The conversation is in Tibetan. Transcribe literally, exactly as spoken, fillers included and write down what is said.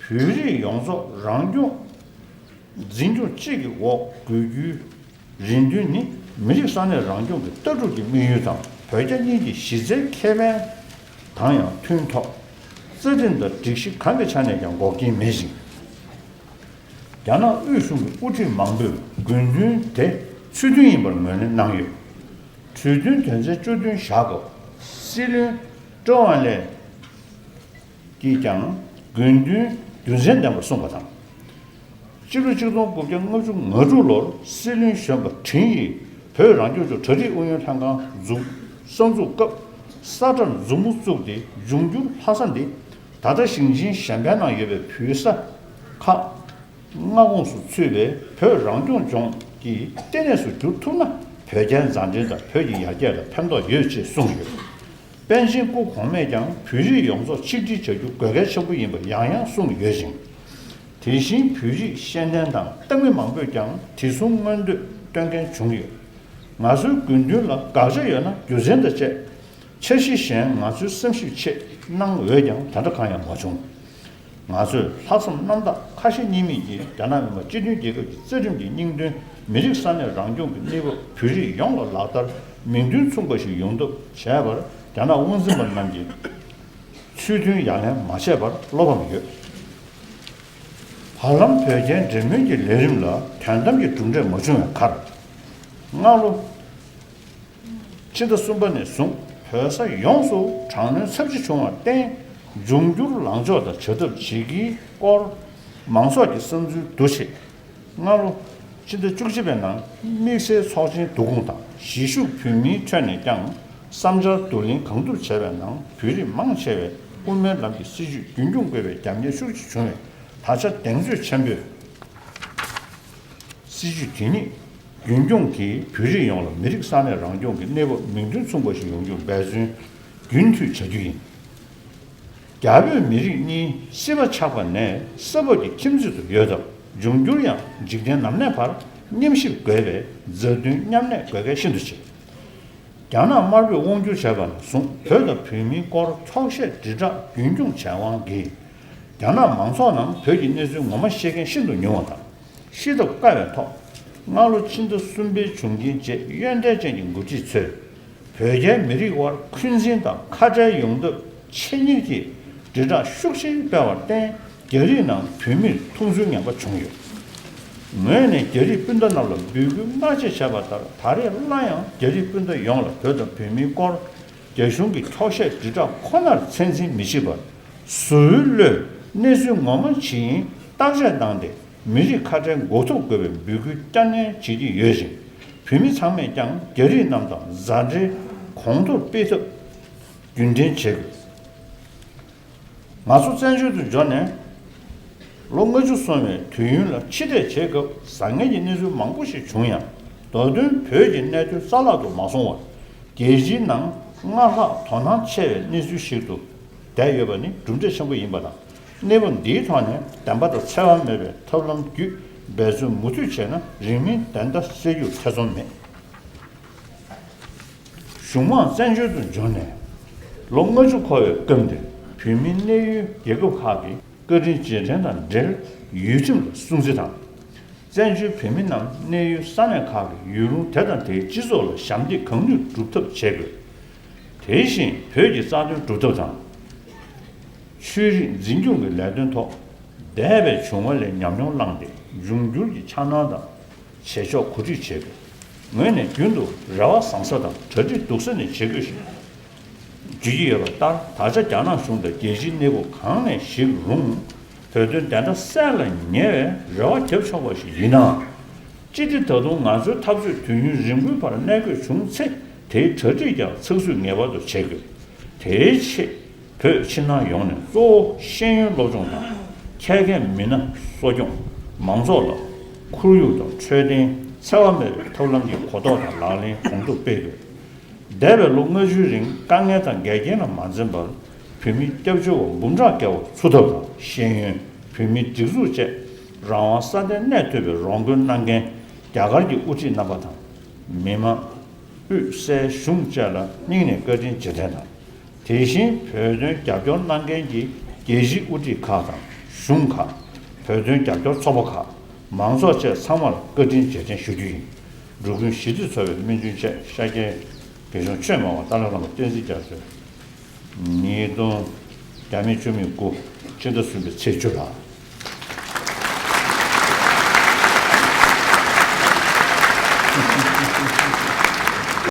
བོད་རིགས་ཡོངས་རྫོགས་རང་སྐྱོང་འཛིན་སྐྱོང་གཅིག་གི་འོག་དགོས་རྒྱུའི་རེ་འདུན་ནི། མི་རིགས་ས་གནས་རང་སྐྱོང་གི་ལྟ་གྲུབ་ཀྱི་དམིགས་ཡུལ་དང་། བོད་རྒྱ་གཉིས་ཀྱི་གཞི་རྩའི་ཁེ་ཕན་དང་ཡང་མཐུན་ཐོག་རྩ་ཁྲིམས་དང་སྒྲིག་གཞི་གང་གི་ཆ་ནས་ཀྱང་འགོག་རྐྱེན་མེད་ཅིང་། རྒྱ་ནག་དབུས་གཞུང་གི་དབུ་ཁྲིད་མང་པོས་དགོས་འདུན་དེ་ཚུལ་མཐུན་ཡིན་པར་ངོས་ལེན་གནང་ཡོད། གྲོས་མཐུན་དོན་ཚན་བཅུ་བདུན་བཞག་སྐབས། སྲིད་བློན་ཀྲོའུ་ཨེན་ལེ་ཀྱིས་ཀྱང་དགོས་འདུན་རྒྱུ་མཚན་ལྡན་པར་གསུངས་པ་དང་། སྤྱི་ལོ་ཆིག་སྟོང་དགུ་བརྒྱ་ལྔ་བཅུ་ང་དྲུག་ལོར་སྲིད་བློན་གཞོན་པ་ཁྲིན་ཡིས་བོད་རང་སྐྱོང་ལྗོངས་གྲ་སྒྲིག་ཨུ་ཡོན་ལྷན་ཁང་འཛུགས་གསར་འཛུགས་སྐབས། ས་ཁྲ་མཛུབ་མོ་བཙུགས་ཏེ། འབྱུང་འགྱུར་ལྷ་ས་འདི་ད་ལྟ་ཞིང་ཆེན་གཞན་ཕན་ནང་ཡོད་པའི་བོད་ས་ཁག་མངའ་ཁོངས་སུ་ཚུད་པའི་བོད་རང་སྐྱོང་ལྗོངས་ཀྱི་ལྟེ་གནས་སུ་འགྱུར་ཐུབ་ན། བོད་རྒྱའི་མཛའ་འབྲེལ་དང་བོད་ཀྱི་ཡར་རྒྱས་ལ་ཕན་ཐོགས་ཡོད་ཅེས་གསུངས་ཡོད། པཎ་ཆེན་སྐུ་གོང་མས་ཀྱང་བོད་རིགས་ཡོངས་རྫོགས་ཆིག་སྒྲིལ་བྱ་རྒྱུ་དགོས་གལ་ཆེན་པོ་ཡིན་པ་ཡང་ཡང་གསུངས་ཡོད་ཅིང་། དེ་བཞིན་བོད་རིགས་ཤེས་ལྡན་དང་ཏང་མི་མང་པོས་ཀྱང་དེ་མཚུངས་མངོན་འདོད་སྟོན་མཁན་བྱུང་ཡོད། ང་ཚོའི་དགོས་འདུན་ལ་དགག་བྱ་ཡོད་ན་རྒྱུ་མཚན་དང་བཅས་འཆར་གཞི་གཞན་ང་ཚོའི་བསམ་ཞིབ་ཆེད་གནང་འོས་ཀྱང་ད་ལྟ་གང་ཡང་མ་བྱུང་། ང་ཚོས་ལྷག་བསམ་རྣམ་དག་ཁ་ཞེ་གཉིས་མེད་ཀྱིས་རྒྱ་ནག་མི་དམངས་སྤྱི་མཐུན་རྒྱལ་ཁབ་ཀྱི་རྩ་ཁྲིམས་ཀྱི་སྙིང་དོན། མི་རིགས་ས་གནས་རང་སྐྱོང་གི་གནས་བབ་བོད་རིགས་ཡོངས་ལ་ལག་བསྟར་མིང་དོན་མཚུངས་པ་ཞིག་ཡོང་ཐབས་བྱས་པར་རྒྱ་ནག་དབང་འཛིན་པ་རྣམས་ཀྱིས་ཚུལ་མཐུན་ཡ་ལན་མ་བྱས་པར་བློ་ཕམ་ཡོད། བར་ལམ་བོད་རྒྱའི་འབྲེལ་མོལ་གྱི་ལས་རིམ་ལ་དོན་དམ་གྱི་གྲུབ་འབྲས་མ་བྱུང་བའི་ཁར། སྔ་ལོ་ཕྱི་ཟླ་གསུམ་པ་ནས་བཟུང་བོད་ས་ཡོངས་སུ་དྲག་གནོན་ཚབས་ཆེ་བྱུང་བར་བརྟེན། འབྱུང་འགྱུར་ལངས་ཕྱོགས་དང་བྱ་ཐབས་བྱེད་ཀྱི་སྐོར་མང་ཚོགས་ཀྱི་བསམ་ཚུལ་བསྡུ་ཆེད། སྔ་ལོ་ཕྱི་ཟླ་བཅུ་གཅིག་པའི་ནང་དམིགས་བསལ་ཚོགས་ཆེན་བསྡུ་སྐོང་དང་གཞིས་བཞུགས་བོད་མིའི་ཁྲོད་ནས་ཀྱང་བསམ་འཆར་བསྡུ་ལེན་གང་ཐུབ་བྱས་པའི་ནང་། བོད་རིགས་མང་ཆེ་བས་དབུ་མའི་ལམ་གྱི་སྲིད་བྱུས་རྒྱུན་སྐྱོང་དགོས་པའི་རྒྱབ་གཉེར་ཤུགས་ཆེ་བྱུང་བས། ད་ཆ་གདེང་ཚོད་ཆེན་པོས། སྲིད་བྱུས་དེ་ཉིད་རྒྱུན་སྐྱོང་གིས་བོད་རིགས་ཡོངས་ལ་མི་རིགས་ས་གནས་རང་སྐྱོང་གི་གནས་བབ་མིང་དོན་མཚུངས་པ་ཞིག་ཡོང་རྒྱུར་འབད་བརྩོན་རྒྱུན་མཐུད་བྱ་རྒྱུ་ཡིན། རྒྱ་བོད་མི་རིགས་གཉིས་སྲིད་པ་ཆགས་པ་ནས་ས་བབ་ཀྱི་ཁྱིམ་མཚེས་སུ་ཡོད་སྟབས། འབྱུང་འགྱུར་ཡང་འཇིག་རྟེན་ནམ་གནས་བར་མཉམ་གཤིབ་དགོས་པས་མཛའ་མཐུན་མཉམ་གནས་དགོས་གལ་ཤིན་ཏུ་ཆེ། རྒྱ་ནག་དམར་པོས་དབང་སྒྱུར་བྱས་པ་ནས་བཟུང་བོད་དང་བོད་མིའི་སྐོར་འཁྱོག་བཤད་དྲིལ་བསྒྲགས་རྒྱུན་སྐྱོང་བྱས་དབང་གིས། རྒྱ་ནག་མང་ཚོགས་ནང་བོད་ཀྱི་གནས་ཚུལ་ངོ་མ་ཤེས་མཁན་ཤིན་ཏུ་ཉུང་བ་དང་། ཤེས་ཐབས་དཀའ་བའི་ཐོག་སྔ་ལོ་ཕྱི་ཟླ་གསུམ་པའི་བྱུང་རྐྱེན་རྗེས་ཡོན་ཏན་ཅན་གྱི་འགོ་ཁྲིད་ཚོས་བོད་རྒྱའི་མི་རིགས་དབར་འཁོན་འཛིན་དང་ཁ་བྲལ་ཡོང་ཐབས་ཆེད་གཉེར་གྱིས་དྲིལ་བསྒྲགས་ཤུགས་ཆེན་སྤེལ་བར་བརྟེན། རྒྱ་རིགས་ནང་བོད་མིར་མཐོང་ཚུལ་ངན་པ་བྱུང་ཡོད། ངོས་ནས་རྒྱ་རིགས་སྤུན་ཟླ་རྣམས་ལ་འབོད་སྐུལ་སྔ་རྗེས་བྱས་པ་ལྟར། ད་རེས་སླར་ཡང་རྒྱ་རིགས་སྤུན་ཟླ་ཡོངས་ལ་བོད་དང་བོད་མིའི་སྐོར་རྒྱ་གཞུང་གི་འཁྱོག་བཤད་དྲིལ་བསྒྲགས་ཁོ་ནར་ཚད་འཛིན་མི་བྱེད་པར། གཟུ་བོའི་བློས་གནས་ཚུལ་ངོ་མ་ཇི་ཡིན་བརྟག་དཔྱད་གནང་སྟེ། མི་རིགས་ཁ་བྲལ་འགོག་ཐབས་དགོས་པའི་འབོད་སྐུལ་བསྐྱར་ནན་བྱེད་ཀྱི་ཡོད་ཅིང་། བོད་མི་ཚང་མས་ཀྱང་རྒྱ་རིགས་རྣམས་དང་མཛའ་འབྲེལ་གོང་མཐོར་སྤེལ་ཐབས་རྒྱུན་འཐེན་བྱེད་དགོས། ང་ཚོ་བཙན་བྱོལ་དུ་འབྱོར་ནས་ལོ་ལྔ་བཅུ་སོང་བའི་དུས་ཡུན་ལ་ཕྱིར་ཐེངས་བྱེད་སྐབས། བཟང་ངན་གྱི་གནས་ཚུལ་མང་པོ་ཞིག་བྱུང་ཡང་། མདོ་དོན་བོད་ཀྱི་གནད་དོན་རྩ་བརླག་ཏུ་མ་སོང་བར། རྒྱལ་སྤྱིའི་ནང་སྔར་ལྷག་དོ་སྣང་ཆེ་བའི་གནས་ཚུལ་ཞིག་ཏུ་བསྡད་ཡོད་པ་ནི་གྲུབ་འབྲས་ཆེན་པོ་ཡིན་པ་དང་། གནས་བབ་འདིའི་ཐོག་ནས་བདེན་པ་དང་འཚེ་བ་མེད་པའི་ཐབས་ལམ་བརྒྱུད་འབད་བརྩོན་མུ་མཐུད་བྱས་ན། རིང་མིན་བདེན་མཐའ་གསལ་རྒྱུར་ཐེ་ཚོམ་མེད། གཞུང་མང་བཙན་བྱོལ་དུ་འབྱོར་ནས་ལོ་ལྔ་བཅུ་འཁོར་བའི་སྐབས་འདིར། བོད་མིའི་གནས་ཡུལ་རྒྱལ་ཁབ་ཁག་གི་བཀའ་དྲིན་རྗེས་དྲན་དང་འབྲེལ་ཡུལ་ཁྲིམས་ལ་སྲུང་བརྩི་དང་། བཙན་བྱོལ་བོད་མི་རྣམས་གནས་ཡུལ་ས་གནས་ཁག་གི་ཡུལ་ལུང་དེ་དང་དེའི་སྤྱི་ཚོགས་ལ་ཞབས་འདེགས་གང་ནུས་སྒྲུབ་ཐབས་བྱེད་དགོས། དེ་བཞིན་བོད་ཀྱི་རྩ་དོན་སྒྲུབ་ཐབས་དང་། ཆོས་རིག་འཛིན་སྐྱོང་གི་ལས་དོན་ཐོག་འདས་པའི་བྱུང་བ་ལས་ཉམས་མྱོང་བླངས་ཏེ། འབྱུང་འགྱུར་གྱི་འཆར་སྣང་དང་བྱེད་ཕྱོགས་གོ་སྒྲིག་བྱེད་དགོས། ངོས་ནས་རྒྱུན་དུ་རེ་བ་བཟང་ས་དང་གྲ་སྒྲིག་སྡུག་ས་ནས་བྱེད་དགོས་ཤིང་། བརྗོད་ཀྱི་ཡོད་པ་ལྟར། ད་ཆ་རྒྱ་ནག་གཞུང་དང་རྒྱལ་སྤྱིའི་གནས་བབ་གང་ནས་ཞིག་རུང་། བོད་དོན་བདེན་མཐའ་གསལ་ལ་ཉེ་བའི་རེ་བ་བརྒྱབ་ཆོག་པ་ཞིག་ཡིན་ནའང་། ཅི་སྟེ་ད་དུང་ང་ཚོའི་འཐབ་རྩོད་དུས་ཡུན་རིང་པོའི་བར་གནད་འགོས་བྱུང་ཚེ། དེའི་གྲ་སྒྲིག་ཀྱང་ཚགས་ཚུད་ངེས་པར་དུ་བྱེད་དགོས། དེའི་ཆེད་བོད་ཕྱི་ནང་ཡོངས་ནས། གཙོ་བོ་ཤེས་ཡོན་སློབ་སྦྱོང་དང་། ཁྱད་མཁས་མི་སྣ་གསོ་སྐྱོང་། མང་ཚོགས་ལ་ཁོར་ཡུག་དང་འཕྲོད་བསྟེན། འཚེ་བ་མེད་པའི་ཐབས་ལམ་གྱི་གོ་རྟོགས་དང་ལག་ལེན་གོང་དུ་སྤེལ་དགོས། འདས་པའི་ལོ་ལྔ་བཅུའི་རིང་དཀའ་ངལ་དང་འགལ་རྐྱེན་ལ་མ་འཛེམས་པར། བོད་མིའི་སྐྱབས་བཅོལ་བ་འབུམ་ཕྲག་བརྒལ་བར་འཚོ་ཐབས་དང་། ཤེས་ཡོན། བོད་མིའི་སྒྲིག་འཛུགས་བཅས་རང་དབང་སྲ་བརྟན་གནས་ཐུབ་པའི་རོགས་མགོན་གནང་མཁན་རྒྱ་གར་གྱི་དབུ་ཁྲིད་རྣམ་པ་དང་། མི་དམངས་དབུས་སའི་གཞུང་བཅས་ལ་སྙིང་ནས་བཀའ་དྲིན་རྗེས་དྲན་དང་། དེ་བཞིན་བོད་དོན་རྒྱབ་སྐྱོར་གནང་མཁན་གྱི་རྒྱལ་སྤྱིའི་དབུ་ཁྲིད་ཁག་དང་ གཞུང་ཁག་བོད་དོན་རྒྱབ་སྐྱོར་ཚོགས་པ་ཁག་མང་ཚོགས་བཅས་ཚང་མར་བཀའ་དྲིན་རྗེས་དྲན་ཞུ་རྒྱུ་ཡིན། འགྲོ་ཀུན་ཞི་བདེ་འཚོ་བའི་སྨོན་འདུན་བཅས་ཤཱཀྱའི་དགེ་སློང་ཆོས་སྨྲ་བ་ཏཱ་ལའི་བླ་མ་བསྟན་འཛིན་རྒྱ་མཚོས། ཉིས་སྟོང་། རྒྱ་མི་བཅུ་མེད་དགུ། ཕྱི་ཟླ་གསུམ་པའི་ཚེས་བཅུ་ལ།